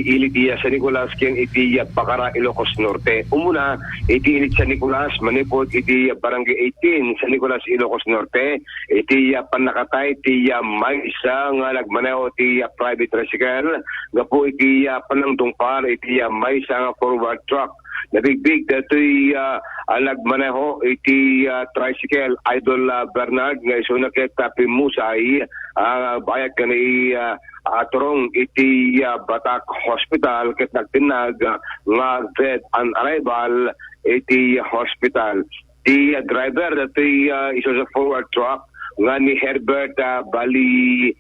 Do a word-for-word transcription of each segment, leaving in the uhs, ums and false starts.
ili ti San Nicolas ken iti Bacara, Ilocos Norte. Umuna, iti ili San Nicolas, manipud iti Barangay eighteen, San Nicolas, Ilocos Norte, iti pannakatay ti maysa nga nagmaneho ti private tricycle gapu iti panangtungpal iti maysa nga forward truck. Nabigbig datoy ah, ah, nagmaneho iti ah, tricycle, Idol ah, Bernard, nga isuna ket ah, pimmusay, ah, bayat ken i ah, ah, turong iti ah, Batak Hospital ket nagtinnag ah, nga dead on arrival iti hospital. Ti ah, driver datoy ah, Isuzu forward truck nga ni Herbert ah, Bali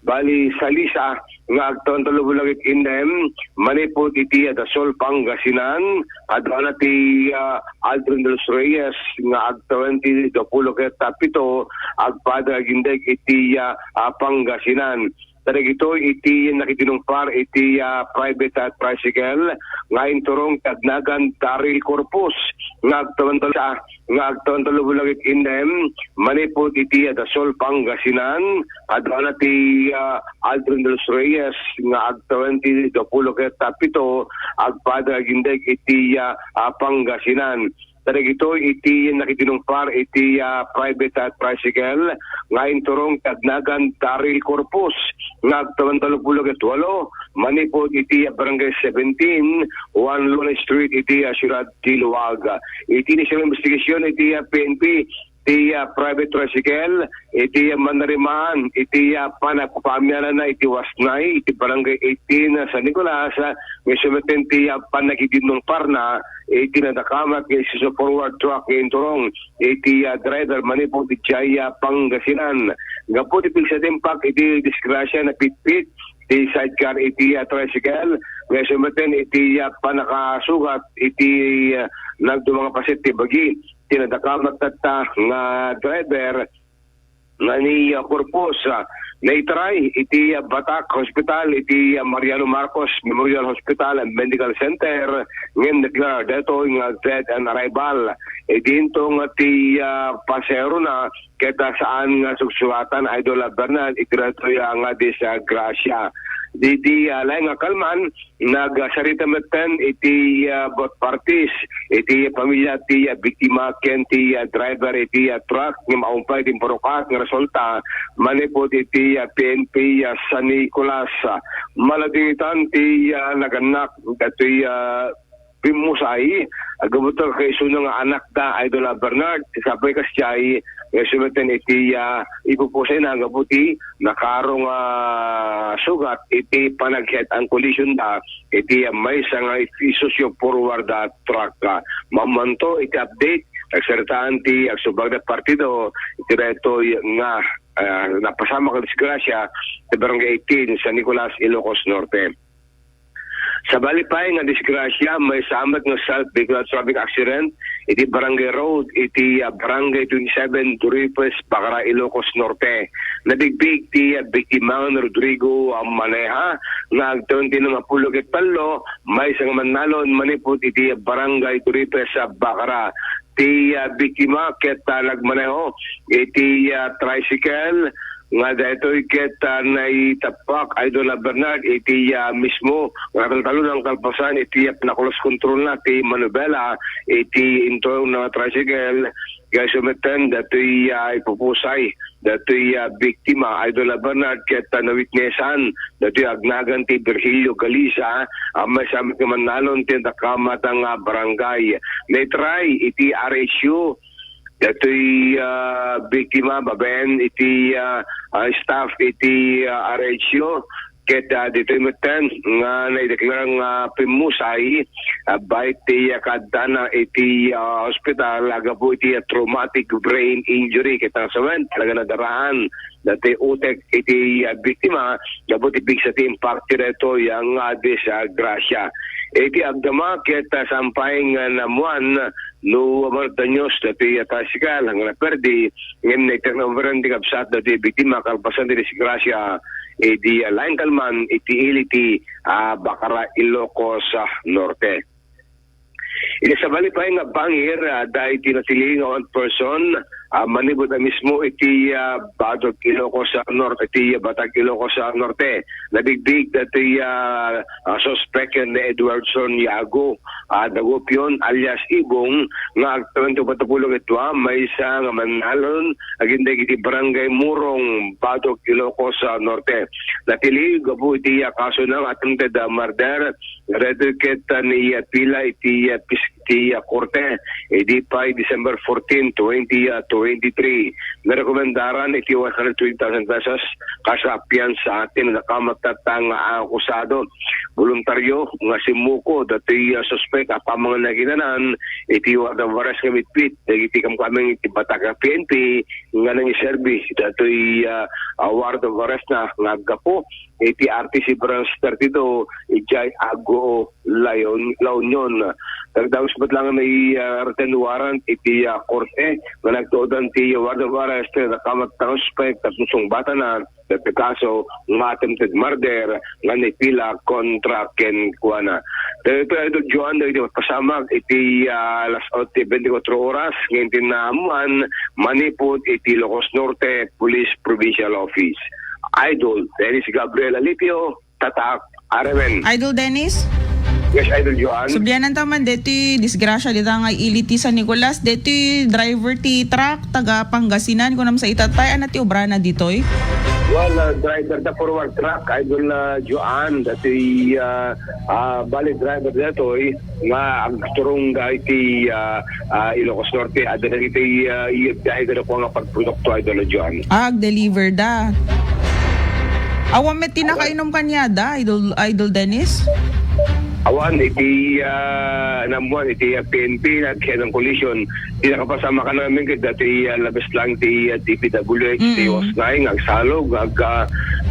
Bali, Salisa nga agtawen tallo puluh ket innem, manipud iti Dasol, Pangasinan. Aduana ti ah, Aldrin de los Reyes nga agtawen ti dua puluh ket pito, agpadak agindeg iti ah, ah, Pangasinan. Kadagitoy iti nakidinungpar iti ah, private ah, tricycle nga inturong ti agnagan Daryl Corpus nga agtawen tallo nga agtawen tallo puluh ket innem, manipud iti Dasol, Pangasinan. Aduana ti ah, Aldrin de los Reyes nga agtawen ti dua puluh ket pito, agpadak agindeg iti ah, ah, Pangasinan. Kadagitoy iti nakidinungpar iti ah, private ah, tricycle nga inturong ti agnagan Daryl Corpus nga agtawen tallo puluh ket walo, manipud iti ah, Barangay seventeen, Juan Luna Street iti ah, Ciudad Diluag. Iti naisagana investigasyon iti ah, P N P, ti ah, private tricycle, iti ah, manarimaan iti ah, panagpapaamiananna iti wasnay iti Barangay eighteen, ah, San Nicolas, ah, nga isu met ti ah, panagidinungparna iti nadakamat nga isusu forward truck nga inturong iti ah, driver manipud iti ah, Pangasinan. Gapu ti pigsa ti impak iti disgrasya, napitpit ti sidecar iti ah, tricycle nga isu met iti ah, panakasugat iti ah, nagduma nga paset ti bagi ti nadakamat tatta nga driver nga ni ah, Corpus, ah, naitaray iti ah, Batak Hospital, iti ah, Mariano Marcos Memorial Hospital and Medical Center, ngem declare daytoy nga dead on arrival. Idinto nga ti ah, pasaherona ket ah, saan nga sugsugatan, Idol ah, Bernard, iti daytoy ah, nga disgrasya. Didi ah, laeng nga kalman, nagsarita metten iti ah, both parties, iti pamilya ti ah, biktima ken ti ah, driver iti ah, truck, ngem awan pay ti impurukat nga resulta manipud iti ah, P N P ah, San Nicolas. Maladingitan ti ah, nagannak datoy ah, pimmusay, aggabutan kaisuna nga anakda, Idol ah, Bernard, sapay kasdiay, nga isu met iti ah, ipupusayna gapu ti nakaaro nga sugat iti panag-head on collision da iti ah, maysa nga isusu forward ah, truck. Ah, mamanto iti update, nagsaritaan ti agsubagda partido iti daytoy nga ah, napasamak a disgrasya ti Barangay eighteen, San Nicolas, Ilocos Norte. Sabali pay nga disgrasya, maysa met nga self-vehicular traffic accident iti Barangay Road iti ah, Barangay twenty-seven, Duripes, Bacara, Ilocos Norte. Nabigbig ti ah, biktima nga ni Rodrigo ah, Maneha nga agtawen ti lima puluh ket tallo, maysa nga mannalon manipud iti Barangay Duripes, ah, Bacara. Ti ah, biktima ket ah, nagmaneho iti ah, tricycle nga daytoy ket ah, naitappak, Idol ah, Bernard, iti ah, mismo nga taltalon a kalpasan iti ah, pinakulos kontrolna ti manubela iti inturong nga tricycle. Nga isu metten datoy ah, ipupusay datoy ah, biktima, Idol ah, Bernard, ket ah, nawitnesan datoy agnagan ti Virgilio Galiza, ah, maysa met nga mannalon ti nadakamat nga barangay. Naitaray iti R H U datoy ah, biktima babaen iti ah, ah, staff iti ah, R H U, ket ah, ditoy metten nga naideklara nga pimmusay, ah, baet ti ah, kaaddana iti ah, ospital, ah, gapu iti ah, traumatic brain injury. Ket nakasawen, talaga nadaraan dati utek iti ah, biktima gapu ti pigsa ti impact ti daytoy ah, nga disgrasya. Iti agdama ket ah, saan pay nga naammuan no mano ti danyos dati ah, tricycle nga naperdi, ngem naiturnover ti kabsat dati biktima kalpasan ti disgrasya iti ah, laeng kalman iti ili ti ah, Bacara, Ilocos ah, Norte. Iti sabali pay nga bangir, ah, adda iti natili nga one person, ah, manipud a mismo iti, ah, Batok, Ilocos, ah, Norte, iti, ah, Batak, Ilocos, ah, Norte. Nabigbig datoy, ah, ah, suspek ni Edwardson Yago, ah, Dagupion alias Ibong, nga agtawen ti uppat a puluh ket dua, maysa nga mannalon, agingga iti Barangay Murong, Batok, Ilocos, ah, Norte. Napili gapu iti, ah, kasona nga attempted, ah, murder. Daytoy ket, ah, naipila iti, ah, pis-, iti, ah, korte idi pay December fourteen, twenty, ah, twenty-three. Narekomendaran iti one hundred twenty thousand pesos kas a piansa ti nadakamattan nga akusado. Boluntario nga simmuko datoy, ah, suspek apaman nga naginanan iti warrant of arrest nga mitpit dagiti kamkameng iti Batak a P N P nga nangiserbi datoy, ah, ah, warrant of arrest na nga aggapu iti R T C Branch thirty-two, idiay Aguo, La Union. Nagdagus met laeng ni, ah, written warrant iti, ah, korte nga nagtuodan ti warrant of arrest nga nakamatang suspek tapno sungbatana dati kaso nga attempted murder nga naipila kontra kenkuana. Daytoy, Idol Joan, daytoy pasamak iti, ah, alas otso bentikwatro oras nga intinnamuan manipud iti Ilocos Norte Police Provincial Office. Idol Dennis Gabriel Alipio, Tatak, R M N. Idol Dennis? Yes, Idol Joan. Sublianan ta man detoy disgrasya dita nga ili ti San Nicolas. Detoy driver ti truck, taga Pangasinan, kunam sa itatay, ano ti obrana ditoy? Well, uh, driver ta forward truck, Idol, uh, Joan. Detoy, uh, uh, bali driver detoy nga agturong da iti, ah, ah, Ilocos Norte, adda dagiti, ah, iya biyahe kadakuada nga pagprodukto, Idol Joan. Ah, ag-deliver da. Awan met ti nakainom kaniada, Idol, Idol Dennis? Awan, iti, ah, naammuan, iti, ah, P N P, nagsian ng kollision. Ti nakapasamakan amin ket dati, ah, labes lang ti, ah, D P W H, ti Mm. Wasnay, nga agsalog, nga ag-, ah,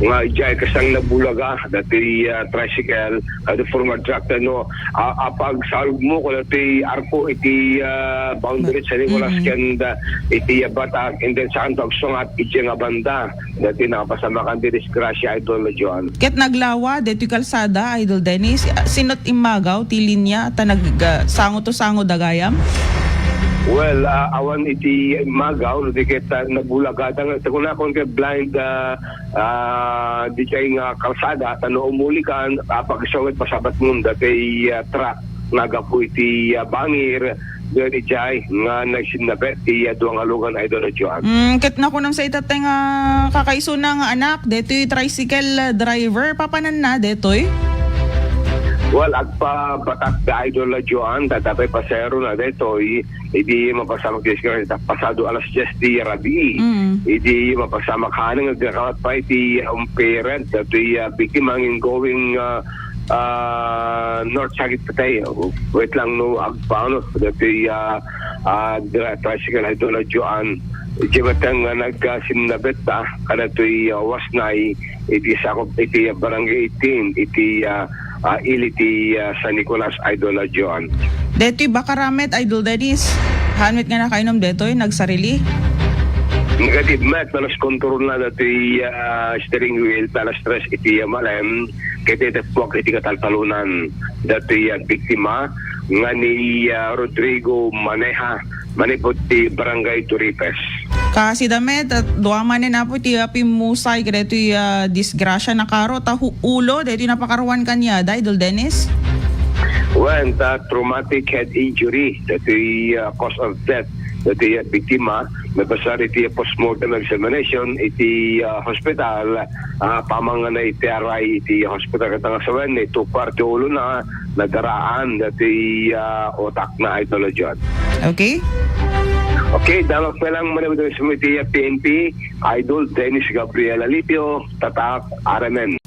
nga idiay kasang nabulaga, dati, ah, tricycle, ah, the former truck, no, ah, apagsalog mo, kung dati arko iti, ah, boundary sa Nicolas Mm-mm. ken, ah, iti, ah, Batak, and then saan to agsungat, iti nga banda, dati nakapasamakan ti disgrasya, Idol Joan. Ket naglawa, deti kalsada, Idol Dennis, sino't immagaw ti linya ta nag-, ah, sango to sango da gayam? Well, ah, awan iti immagaw, di ket, ah, nabulagada nga, kunakon ket blind, ah, ah, di kay nga kalsada, ta no umulikan, ah, pag-isawit, masabat mo, dati, ah, truck, nagapu iti, ah, bangir, dati jay, nga nagsinnabet ti, ah, dua nga lugan, Idol Joan. Mm, ket nakunam sa itatay nga kakaisuna nga anak, detoy tricycle, ah, driver, papananna, detoy? Well, agpabatak da Idol Joan, tatapay pasero na detoy, idi mapasamak ti disgrasya, pasado alas dies ti rabii. Mm. Idi mapasamak hanen, agkakawat pa iti, um, parent, datoy, ah, biktima nga going, ah, ah, North Sagittay. Wait lang, no, agpaano, datoy, ah, ah, dra-, tricycle, Idol Joan. Iti batang nga nagkasinnabet, ah, kadatoy, ah, Wasnay, iti sakop, iti, ah, Barangay eighteen, iti, ah, ah, ili ti, ah, San Nicolas, Idol, ah, Joan. Detoy bakaramet, Idol Dennis. Hanmet nga nakainom detoy, nagsarili? Negative met, nalas kontrol na dati, ah, steering wheel, nalas tres iti, ah, malem, ket iti puak iti kataltalonan. Dati, ah, biktima, nga ni, ah, Rodrigo Maneja, manipud ti Barangay Turipes. Kasida met, dua manen, Apo, ti, ah, pimmusay kadaytoy, ah, disgrasya, nakaro ta hu-, ulo, daytoy napakaruan kaniada, Idol Dennis? Wen, ta traumatic head injury, daytoy, ah, cause of death, daytoy, ah, biktima, mapasar iti postmortem examination iti, ah, hospital, ah, apaman nga naitiaray iti hospital ket nangsawen, naitupar ti ulona, nadaraan dati, ah, utakna, Idol Joan. Okay. Okay, damag pa lang manipud iti, ah, P N P, Idol Dennis Gabriel Alipio, Tatak, R M N.